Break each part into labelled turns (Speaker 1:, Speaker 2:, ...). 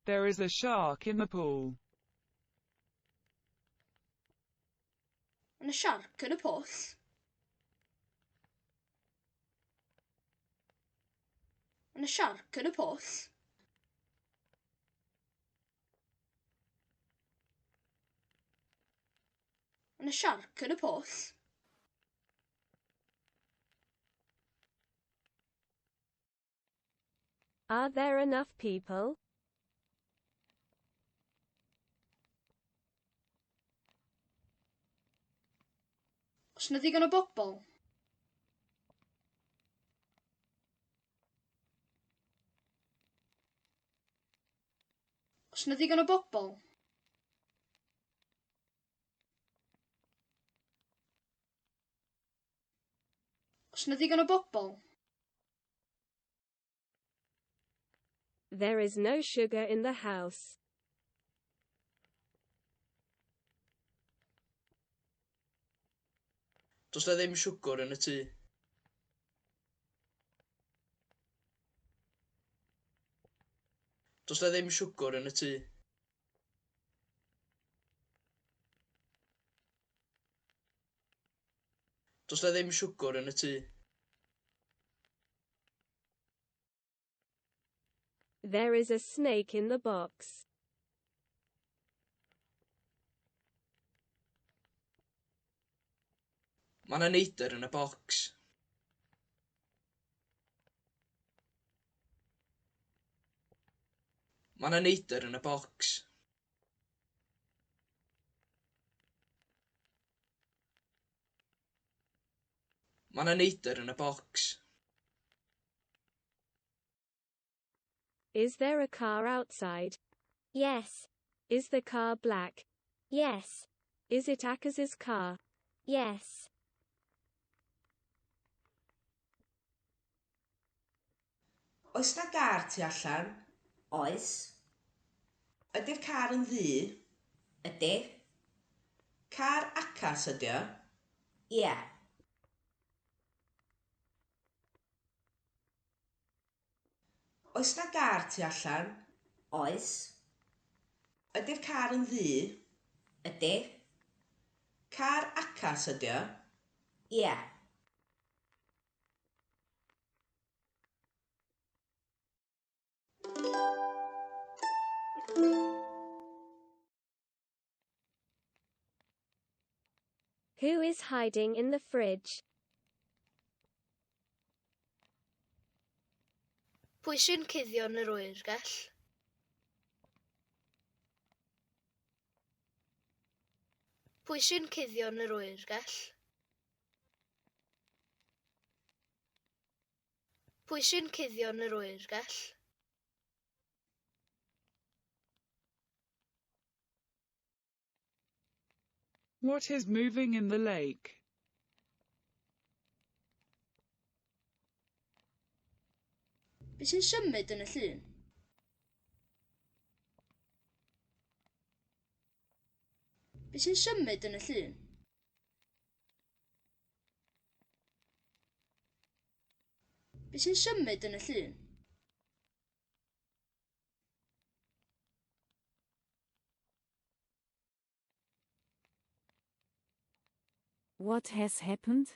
Speaker 1: There is a shark in the pool.
Speaker 2: Mae 'na siarc yn y pwll. Mae 'na siarc yn y pwll. Mae 'na siarc yn y pwll.
Speaker 3: Are there enough people?
Speaker 2: Oes 'na ddigon o bobl? Oes 'na ddigon o bobl? Oes 'na ddigon o bobl?
Speaker 3: There is no sugar in the house.
Speaker 4: Does 'na ddim siwgr yn y tŷ. Does 'na ddim siwgr yn y tŷ. Does 'na ddim siwgr yn y tŷ.
Speaker 3: There is a snake in the box.
Speaker 4: Mae 'na neidr yn y bocs. Mae 'na neidr yn y bocs. Mae 'na neidr yn y bocs.
Speaker 3: Is there a car outside?
Speaker 5: Yes.
Speaker 3: Is the car black?
Speaker 5: Yes.
Speaker 3: Is it Akaz's car?
Speaker 5: Yes.
Speaker 6: Oes 'na gar tu allan?
Speaker 7: Oes.
Speaker 6: Ydy'r car yn ddu?
Speaker 7: Ydy.
Speaker 6: Car Acas ydy o?
Speaker 7: Ia.
Speaker 6: Oes 'na gar tu allan?
Speaker 7: Oes.
Speaker 6: Ydy'r car yn ddu?
Speaker 7: Ydy.
Speaker 6: Car Acas ydy o?
Speaker 7: Ia.
Speaker 3: Who is hiding in the fridge?
Speaker 2: Pwy sy'n cuddio yn yr oergell? Pwy sy'n cuddio yn yr oergell? Pwy sy'n cuddio yn yr oergell?
Speaker 1: What is moving in the lake?
Speaker 2: Be sy'n symud yn y llun? Be sy'n symud yn y llun? Be sy'n symud yn y llun?
Speaker 3: What has happened?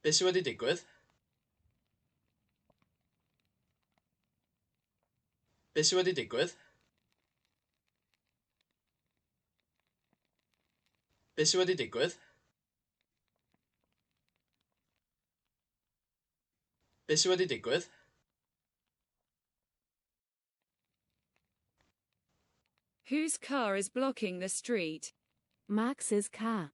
Speaker 4: Be sydd wedi digwydd? Be sydd wedi digwydd? Be sydd wedi digwydd? Be sydd wedi digwydd?
Speaker 8: Whose car is blocking the street?
Speaker 3: Max's car.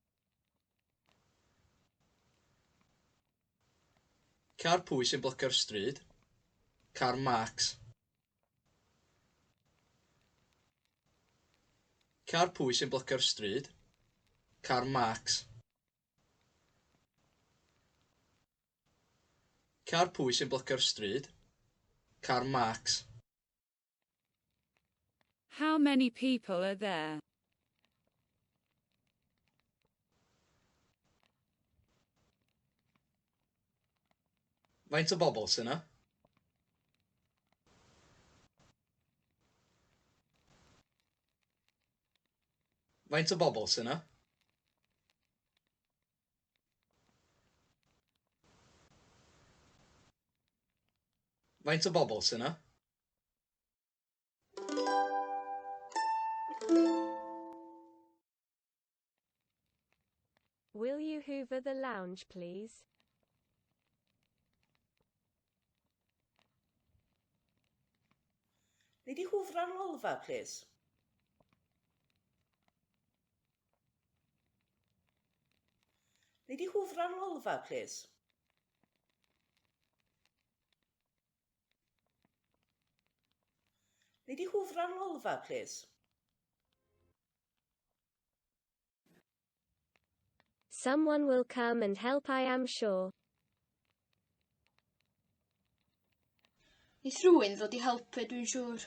Speaker 4: Car pwy sy'n blocio'r stryd? Car Max. Car pwy sy'n blocio'r stryd? Car Max. Car pwy sy'n blocio'r stryd? Car Max.
Speaker 8: How many people are there?
Speaker 4: Faint o bobl sy 'na? Faint o bobl sy 'na? Faint o bobl sy 'na?
Speaker 3: Will you hoover the lounge, please?
Speaker 6: Nei di hwfro'r lolfa, plis? Nei di hwfro'r lolfa, plis? Nei di hwfro'r lolfa, plis?
Speaker 3: Someone will come and help, I am sure.
Speaker 2: Neith rhywun ddod i helpu, dwi'n siŵr.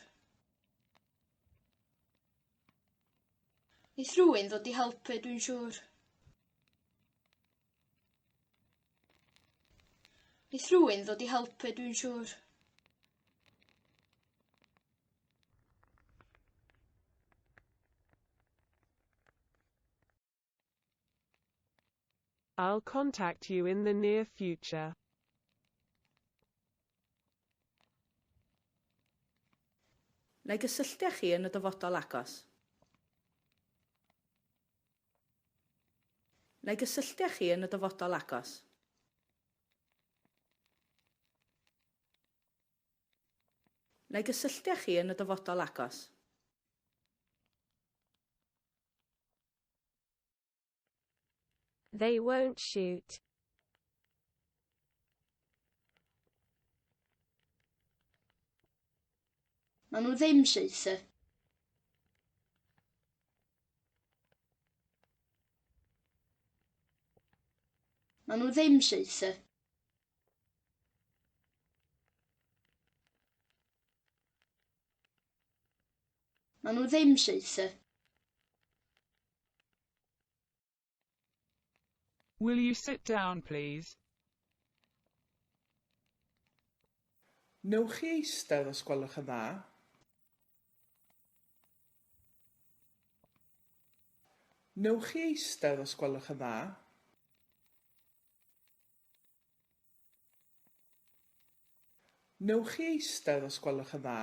Speaker 2: Neith rhywun ddod i helpu, dwi'n siŵr. Neith rhywun ddod i helpu, dwi'n siŵr.
Speaker 1: I'll contact you in the near future.
Speaker 6: Wna i gysylltu â chi yn y dyfodol agos. Wna i gysylltu â chi yn y dyfodol agos. Wna i gysylltu â chi yn y dyfodol agos.
Speaker 3: They won't shoot.
Speaker 2: Nawn nhw ddim saethu. Nawn nhw ddim saethu. Nawn nhw ddim saethu.
Speaker 1: Will you sit down, please?
Speaker 9: Newch chi eistedd os gwelwch yn dda? Newch chi eistedd os gwelwch yn dda? Newch chi eistedd os gwelwch yn dda?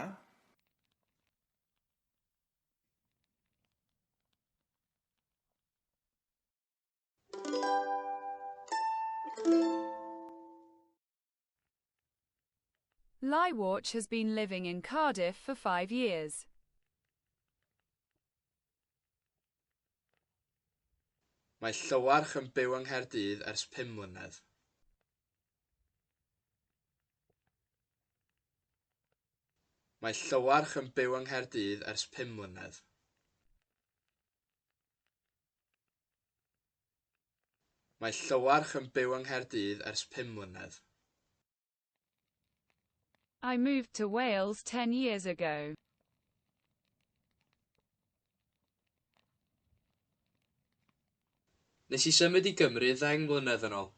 Speaker 8: Llywarch has been living in Cardiff for 5 years.
Speaker 4: Mae Llywarch yn byw yng Nghaerdydd ers 5 mlynedd. Mae Llywarch yn byw yng Nghaerdydd ers 5 mlynedd. Mae Llywarch yn byw yng Nghaerdydd ers 5 mlynedd.
Speaker 8: I moved to Wales 10 years ago.
Speaker 4: Nes i symud i Gymru 10 mlynedd yn ôl.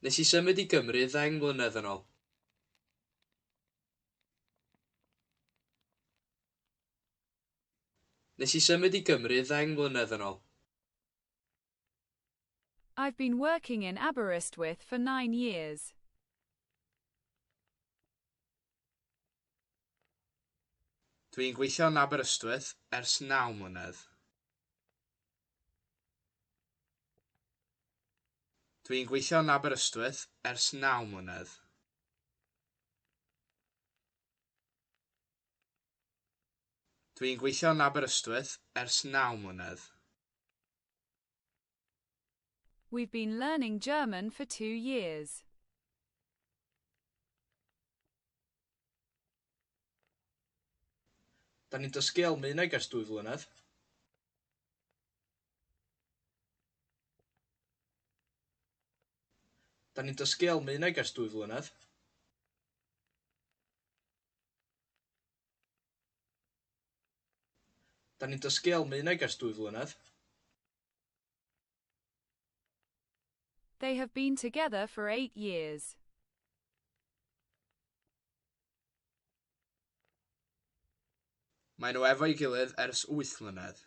Speaker 4: Nes i symud i Gymru 10 mlynedd yn ôl. Nes i symud i Gymru 10 mlynedd yn ôl.
Speaker 8: I've been working in Aberystwyth for 9 years.
Speaker 4: Dwi'n gweithio yn Aberystwyth ers 9 mlynedd. Dwi'n gweithio yn Aberystwyth ers 9 mlynedd. Dwi'n gweithio yn Aberystwyth ers 9 mlynedd.
Speaker 8: We've been learning German for 2 years.
Speaker 4: Da ni'n dysgu Almaeneg ers 2 flynedd. Da ni'n dysgu Almaeneg ers 2 flynedd. Da ni'n dysgu Almaeneg ers 2 flynedd.
Speaker 8: They have been together for 8 years.
Speaker 4: Maen nhw efo'i gilydd ers 8 mlynedd.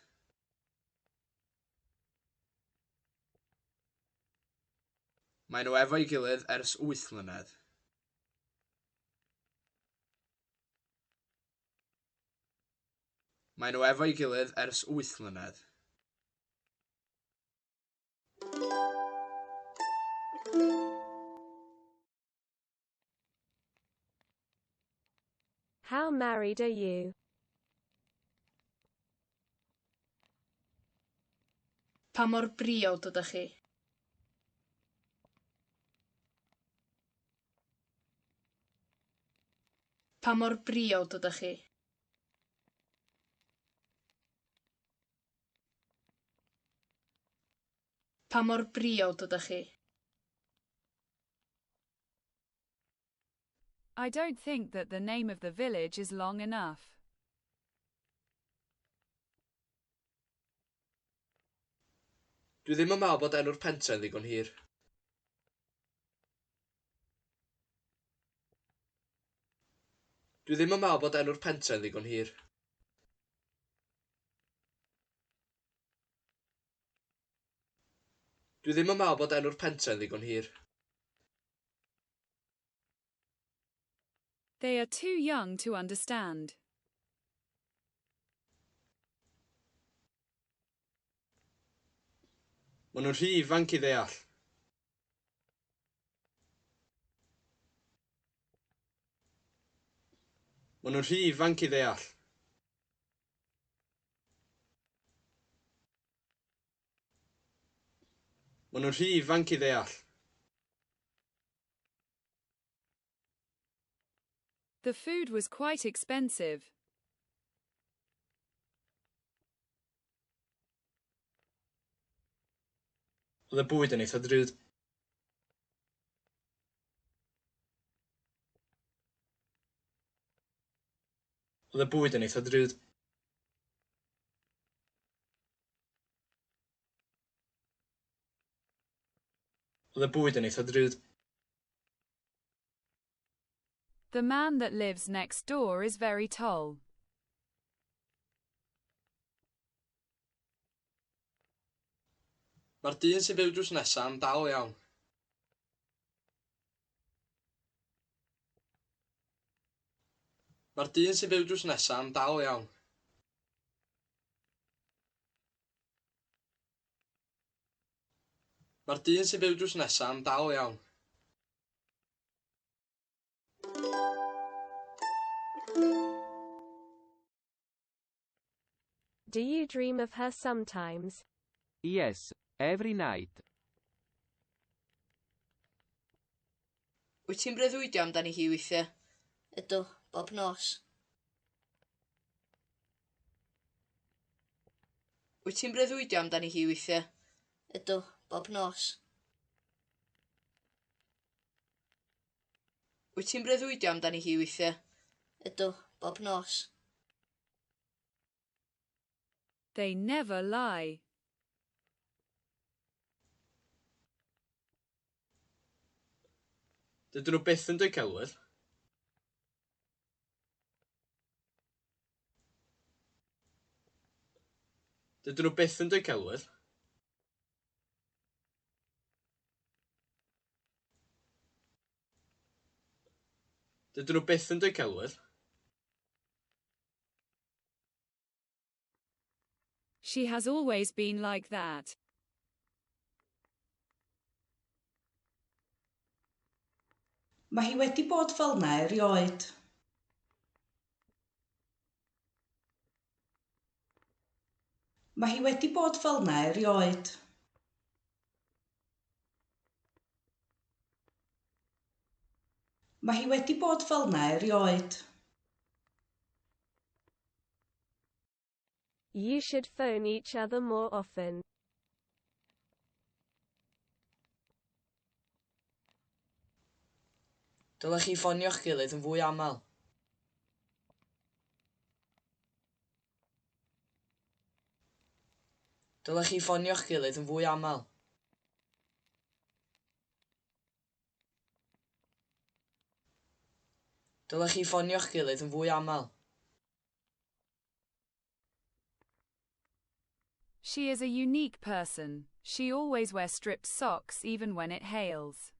Speaker 4: Maen nhw efo'i gilydd ers 8 mlynedd. Maen nhw efo'i gilydd ers 8 mlynedd.
Speaker 3: How married are you?
Speaker 10: Pa mor briod ydych chi? Pa mor briod ydych chi? Pa mor briod ydych chi?
Speaker 8: I don't think that the name of the village is long enough.
Speaker 4: Dwi ddim yn meddwl bod enw'r pentre'n ddigon hir. Dwi ddim yn meddwl bod enw'r pentre'n ddigon hir. Dwi ddim yn meddwl bod enw'r pentre'n ddigon hir.
Speaker 8: They are too young to understand.
Speaker 4: Maen nhw'n rhy ifanc i ddeall. Maen nhw'n rhy ifanc i ddeall. Maen nhw'n rhy ifanc i ddeall.
Speaker 8: The food was quite expensive.
Speaker 4: Oedd y bwyd yn eitha drud. Oedd y bwyd yn eitha drud. Oedd y bwyd yn eitha drud.
Speaker 8: The man that lives next door is very tall.
Speaker 4: Mae'r dyn sy'n byw drws nesaf yn dal iawn. Mae'r dyn sy'n byw drws nesaf yn dal iawn. Mae'r dyn sy'n byw drws nesaf yn dal iawn.
Speaker 3: Do you dream of her sometimes?
Speaker 11: Yes, every night.
Speaker 12: Wyt ti'n breuddwydio amdani hi weithiau?
Speaker 2: Ydw, bob nos.
Speaker 12: Wyt ti'n breuddwydio amdani hi weithiau?
Speaker 2: Ydw, bob nos.
Speaker 12: Wyt ti'n breuddwydio amdani hi weithiau?
Speaker 2: Ydw, bob nos.
Speaker 8: They never lie.
Speaker 4: Dydyn nhw byth yn dweud celwydd. Dydyn nhw byth yn dweud celwydd. Dydyn nhw byth yn dweud celwydd.
Speaker 8: She has always been like that.
Speaker 6: Mae hi wedi bod fel 'na erioed. Mae hi wedi bod fel 'na erioed. Mae hi wedi bod fel 'na erioed.
Speaker 3: You should phone each other more often.
Speaker 12: Dylech chi ffonio'ch gilydd yn fwy aml. Dylech chi ffonio'ch gilydd yn fwy aml. Dylech chi ffonio'ch gilydd yn fwy aml.
Speaker 8: She is a unique person. She always wears stripped socks even when it hails.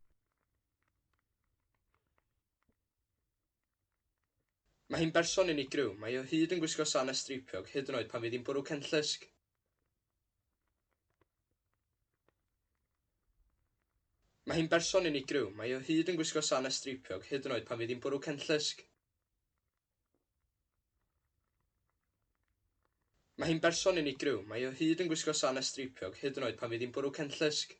Speaker 4: Mae hi'n berson unigryw. Mae hi o hyd yn gwisgo sanau streipiog, hyd yn oed pan fydd hi'n bwrw cenllysg. Mae hi'n berson unigryw. Mae hi o hyd yn gwisgo sanau streipiog, hyd yn oed pan fydd hi'n bwrw cenllysg. Mae hi'n berson unigryw. Mae hi o hyd yn gwisgo sanau streipiog, hyd yn oed pan fydd hi'n bwrw cenllysg.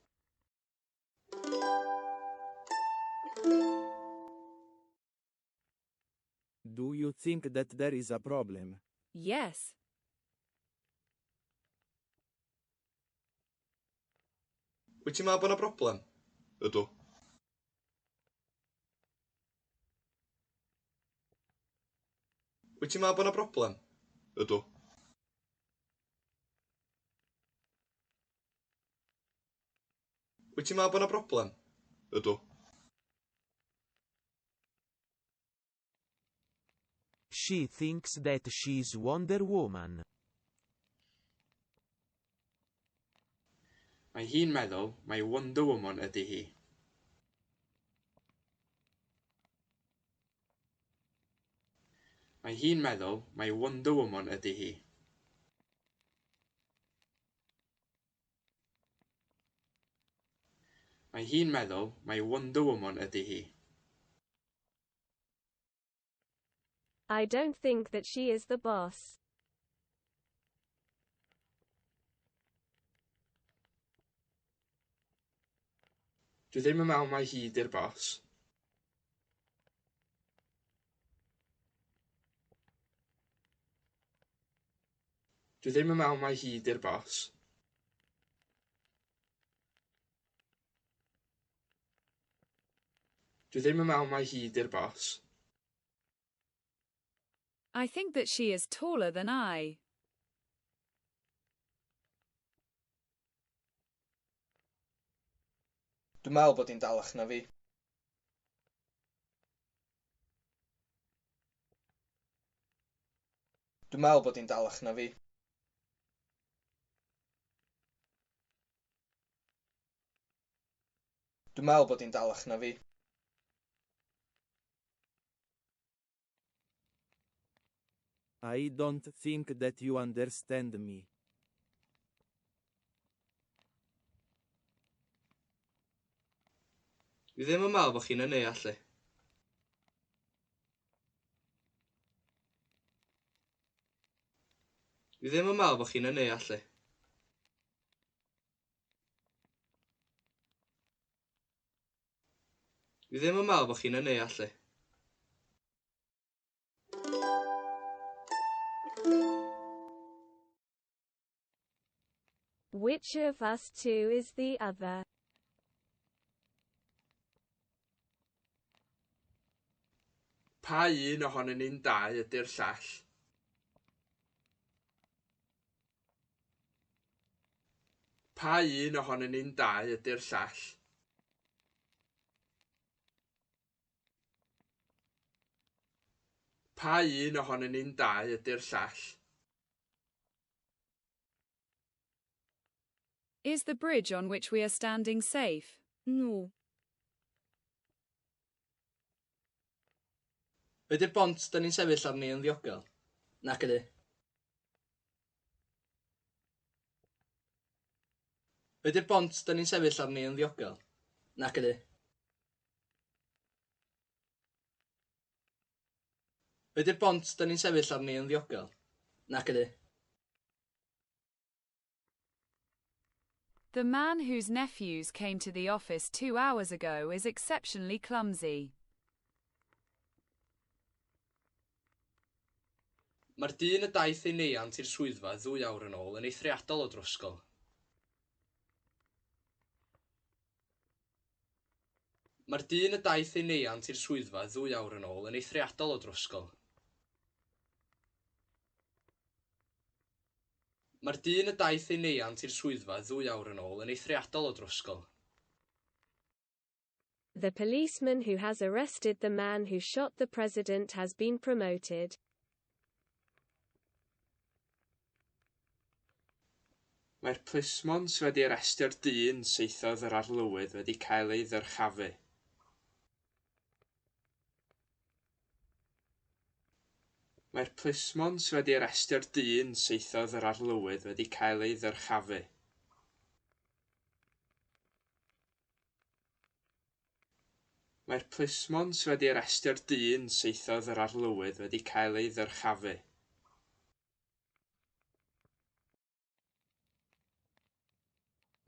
Speaker 13: Do you think that there is a problem?
Speaker 8: Yes.
Speaker 4: Wyt ti'n meddwl bod 'na broblem?
Speaker 14: Ydw.
Speaker 4: Wyt ti'n meddwl bod 'na broblem?
Speaker 14: Ydw.
Speaker 4: Wyt ti'n meddwl bod 'na broblem?
Speaker 14: Ydw.
Speaker 15: She thinks that she's Wonder Woman.
Speaker 4: Mae hi'n meddwl mai Wonder Woman ydy hi. Mae hi'n meddwl mai Wonder Woman ydy hi. Mae hi'n meddwl mai Wonder Woman ydy hi.
Speaker 3: I don't think that she is the boss.
Speaker 4: Dwi ddim yn meddwl mai hi 'di'r bos. Dwi ddim yn meddwl mai hi 'di'r bos. Dwi ddim yn meddwl mai hi 'di'r bos.
Speaker 8: I think that she is taller than I.
Speaker 9: Dwi'n meddwl bod hi'n dalach na fi. Dwi'n meddwl bod hi'n dalach na fi. Dwi'n meddwl bod hi'n dalach na fi.
Speaker 13: I don't think that you understand me.
Speaker 4: Dwi ddim yn meddwl bod chi'n 'y neall i. Dwi ddim yn meddwl bod chi'n 'y neall i. Dwi ddim yn meddwl bod chi'n 'y neall i.
Speaker 3: Which of us two is the other?
Speaker 4: Pa un ohonyn ni'n dau ydy'r llall? Pa un ohonyn ni'n dau ydy'r llall? Pa un ohonyn ni'n dau ydy'r llall?
Speaker 8: Is the bridge on which we are standing safe?
Speaker 10: No.
Speaker 4: Ydy'r bont 'dan ni'n sefyll arni yn ddiogel? Nac ydy. Ydy'r bont 'dan ni'n sefyll arni yn ddiogel? Nac ydy. Ydy'r bont 'dan ni'n sefyll arni yn ddiogel? Nac ydy.
Speaker 8: The man whose nephews came to the office 2 hours ago is exceptionally clumsy.
Speaker 4: Mae'r dyn y daeth ei neiant i'r swyddfa ddwy awr yn ôl yn eithriadol o drwsgl. Mae'r dyn y daeth ei neiant i'r swyddfa ddwy awr yn ôl yn eithriadol o drwsgl. Mae'r dyn y daeth ei neiant i'r swyddfa ddwy awr yn ôl yn eithriadol o drwsgl.
Speaker 3: The policeman who has arrested the man who shot the president has been promoted.
Speaker 4: Mae'r plismon sydd wedi arestio'r dyn saethodd yr arlywydd wedi cael ei ddyrchafu. Mae'r plismon sydd wedi arestio'r dyn saethodd yr arlywydd wedi cael ei ddyrchafu. Mae'r plismon sydd wedi arestio'r dyn saethodd yr arlywydd wedi cael ei ddyrchafu.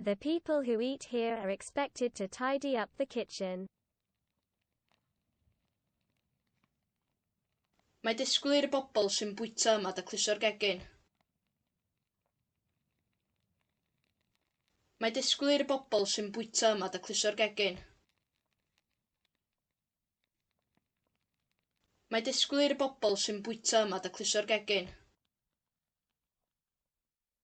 Speaker 3: The people who eat here are expected to tidy up the kitchen.
Speaker 10: Mae disgwyl i'r bobl sy'n bwyta yma dacluso'r gegin. Mae disgwyl i'r bobl sy'n bwyta yma dacluso'r gegin. Mae disgwyl i'r bobl sy'n bwyta yma dacluso'r gegin.